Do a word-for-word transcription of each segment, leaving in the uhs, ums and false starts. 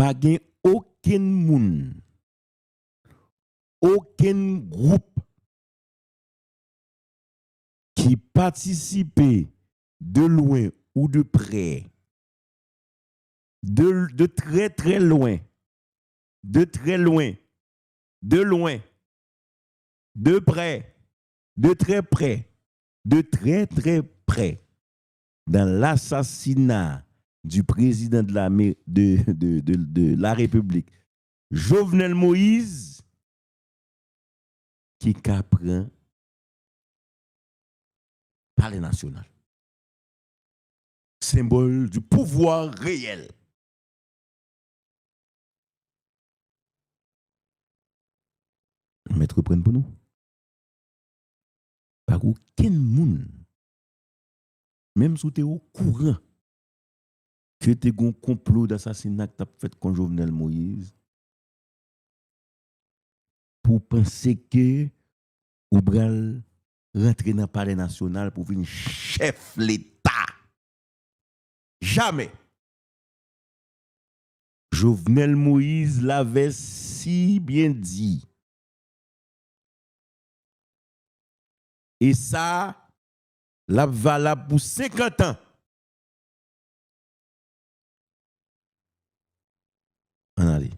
pa gen okenn moun, okenn gwoup ki patisipe de lwen ou de prè, de, de trè, trè lwen, de trè lwen, de lwen, de prè, de trè prè, de trè, trè prè, dans l'assassinat du président de la, de, de, de, de la République, Jovenel Moïse, ki ka pran Palè Nasyonal. Symbole du pouvoir réel. Mèt reprann pou nou. Pa gen okenn moun, menm si w te okouran ke te gen yon konplo dasasina k t ap fèt kont Jovenel Moïse, pou w panse ke ou pral rantre nan Palè Nasyonal pou w vin chèf Leta. Jamè! Jovenel Moïse l'avait si bien dit. E sa, l ap valab pou senkant an. Ann ale.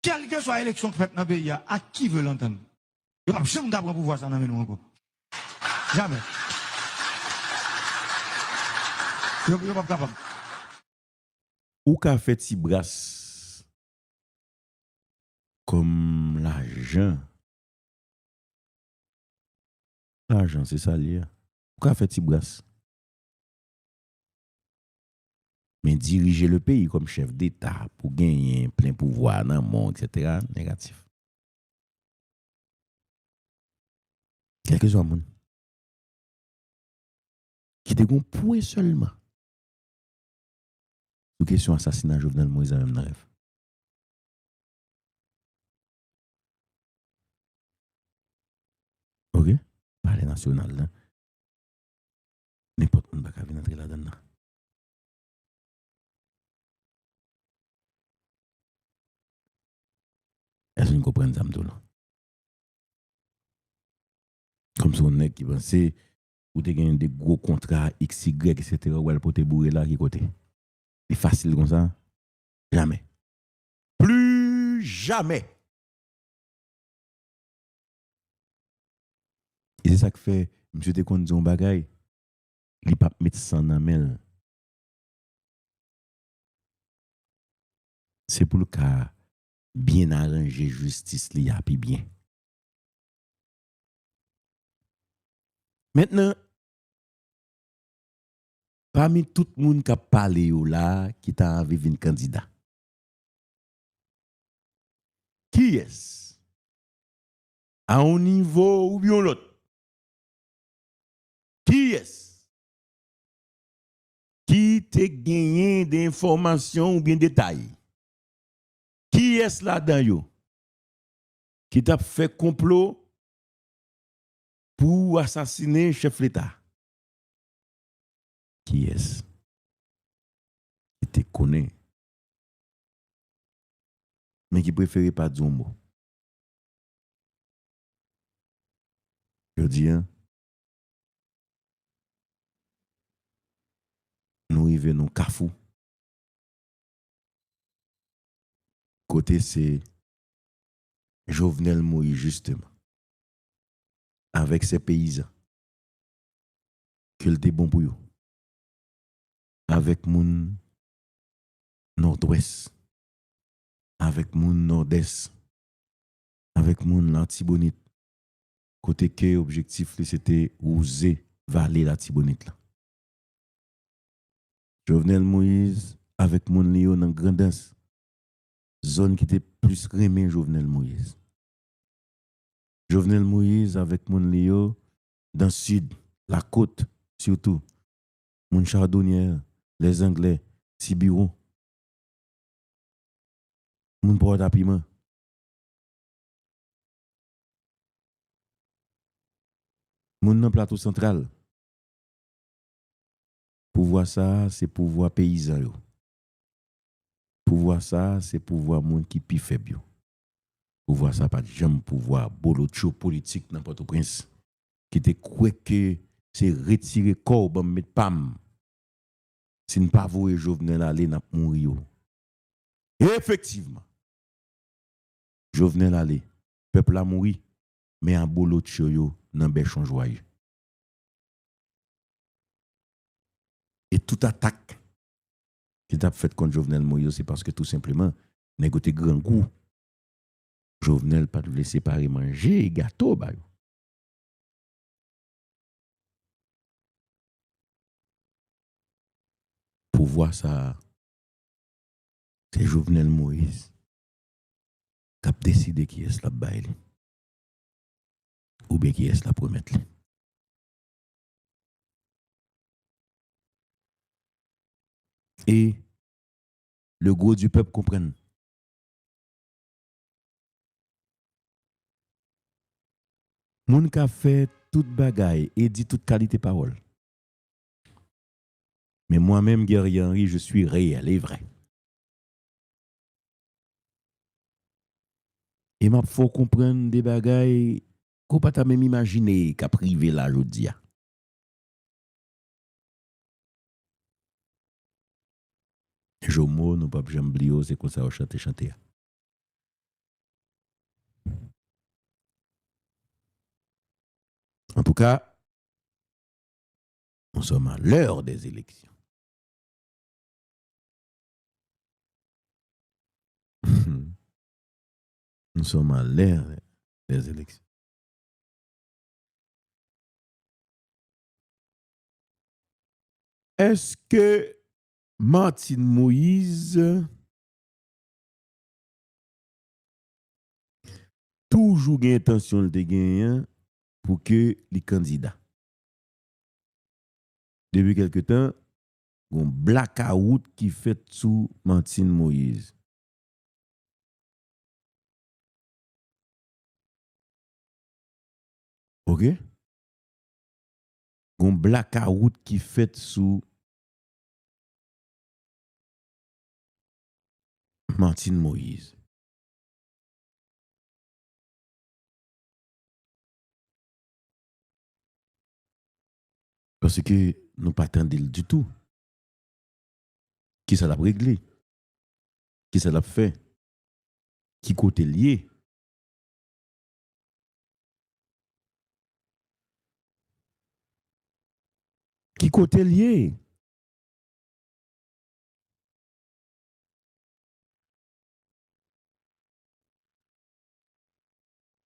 Kèlkeswa eleksyon k fèt nan peyi a, à qui veut l'entendre, yo p ap janm ka pran pouvwa sa nan men nou ankò. Jamè. Yo, yo p ap kapab. Ou ka fè ti bras kòm lajan. Lajan, se sa l ye a. Ou ka fè ti bras. Men dirije le peyi kòm chèf deta pou genyen plen pouvwa nan men w, etsetera, negatif. Kèlkeswa moun. Ki te gen yon pwen sèlman sou kesyon asasina Jovenel Moïse la menm nan rèv. Ok? Palè Nasyonal la. Nenpòt moun pa ka vin antre ladan l nan. Èske nou konprann sa m di w la? Kòmsi yon nèg ki panse ou te gen de gwo kontra, X, Y, etsetera, ou al pote boure la, ki kote? Li fasil konsa? Jamè. Pli jamè. E se sa k fè, misye te konn di yon bagay, li p ap met san nan men l. Se pou l ka byen aranje jistis li a pi byen. Mentnan, pami tout moun k ap pale yo la ki ta anvi vin kandida, kiyès, a yon nivo oubyen yon lòt, kiyès ki te genyen de enfòmasyon oubyen detay? Kiyès ladan yo ki t ap fè konplo pou asasinen chèf Leta? Kiyès ki te konnen, men ki prefere pa di yon mo? Jodi a, nou rive nan kafou kote se Jovenel Moïse, jisteman, avèk se peyizan ke l te bon pou yo, avèk moun Nòdwès, avèk moun Nòdès, avèk moun Latibonit, kote ke objektif li se te wouze vale Latibonit la. Jovenel Moïse avèk moun li yo nan Grandans, zòn ki te plis renmen Jovenel Moïse. Jovenel Moïse avèk moun li yo dan Sid, Lakòt, sitou, moun Chadonyè, Lèzanglè, Tibiwon, moun Pòtapiman, moun nan Plato Santral. Pouvwa sa a, se pouvwa peyizan yo. Pouvwa sa a, se pouvwa moun ki pi fèb yo. Pouvwa sa a pa t janm pouvwa abolotcho politik nan Pòtoprens, ki te kwè ke se retire kò w ban m met pa m. Si n pa voye Jovenel ale, n ap mouri yo. Efektivman, Jovenel ale, pèp la mouri, men abolotcho yo nan bèchon jwaye. E tout atak ki t ap fèt kont Jovenel Moïse, se paske tou senpleman, nèg yo te grangou. Jovenel pa t vle separe manje e gato ba yo. Pouvwa sa a, se Jovenel Moïse k ap deside kiyès l ap bay li, oubyen kiyès l ap remèt li. E le gros du peuple konprann. Moun ka fè tout bagay e di tout kalite pawòl. Men mwen menm, Guerrier Henry, je suis réel et vrai. E m ap fè w konprann de bagay ke w pa ta menm imajine k ap rive la jodi a. Jomo, nou p ap janm bliye w, se konsa w chante chante a. Antouka, nous sommes à l'heure des élections. Nous sommes à l'heure des élections. Èske Martine Moïse toujou gen entansyon l te genyen an pou ke li kandida? Depi kèlke tan, gon blakawout ki fèt sou Martine Moïse. Oke? Gon blakawout ki fèt sou Martine Moïse. Paske nou pa tande l ditou. Kisa l ap regle? Kisa l ap fè? Ki kote l ye? Ki kote l ye?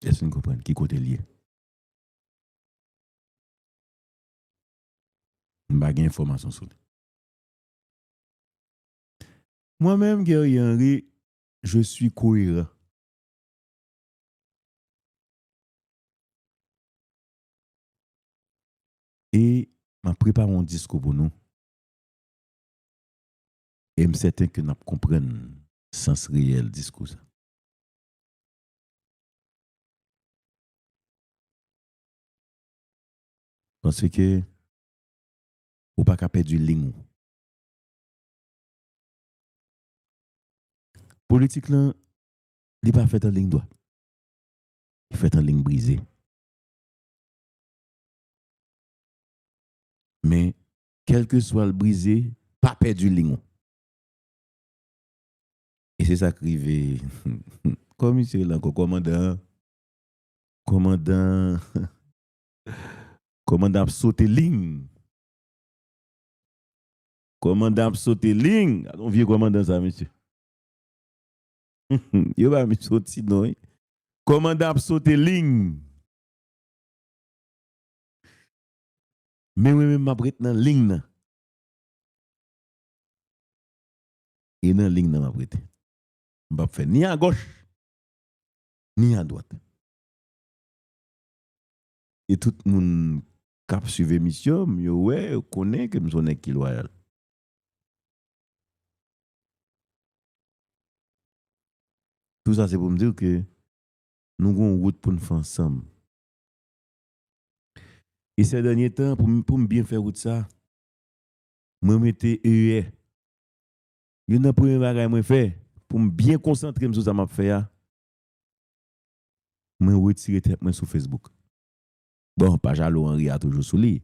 Èske n konprann ki kote l ye? M pa gen enfòmasyon sou li. Mwen menm, Guerrier Henry, je suis cohérent. E m ap prepare yon diskou pou nou. E m sèten ke n ap konprann sans reyèl diskou sa. Paske ou pa ka pèdi liy ou. Politik lan, li pa fèt an liy dwat. Li fèt an liy brize. Men, kèlkeswa l brize, pa pèdi liy ou. E se sa k rive. Kòman misye rele ankò, kòmandan an? Kòmandan, kòmandan ap sote liy. Kòmandan ap sote liy. Gade yon vye kòmandan sa, mesye. Yo ba misye yon ti non, wi. Kòmandan ap sote liy. Men mwen menm, m ap ret nan liy nan. E nan liy nan m ap rete. M p ap fè ni agòch, ni adwat. E tout moun k ap swiv emisyon m, yo wè, yo konnen ke m se yon nèg ki lwayal. Tou sa se pou m di w ke nou gon wout pou n fè ansanm. E sè dènye tan, pou m, pou m byen fè wout sa, mwen mete E R. Youn nan premye bagay mwen fè, pou m byen konsantre m sou sa m ap fè a, mwen retire tèt mwen sou Facebook. Bon, paj Alo Henry a toujou sou li.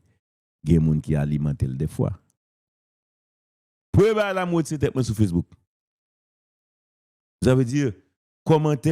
Gen moun ki alimante l dèfwa. Premye bagay la, mwen retire tèt mwen sou Facebook. Sa vle di, kòmantè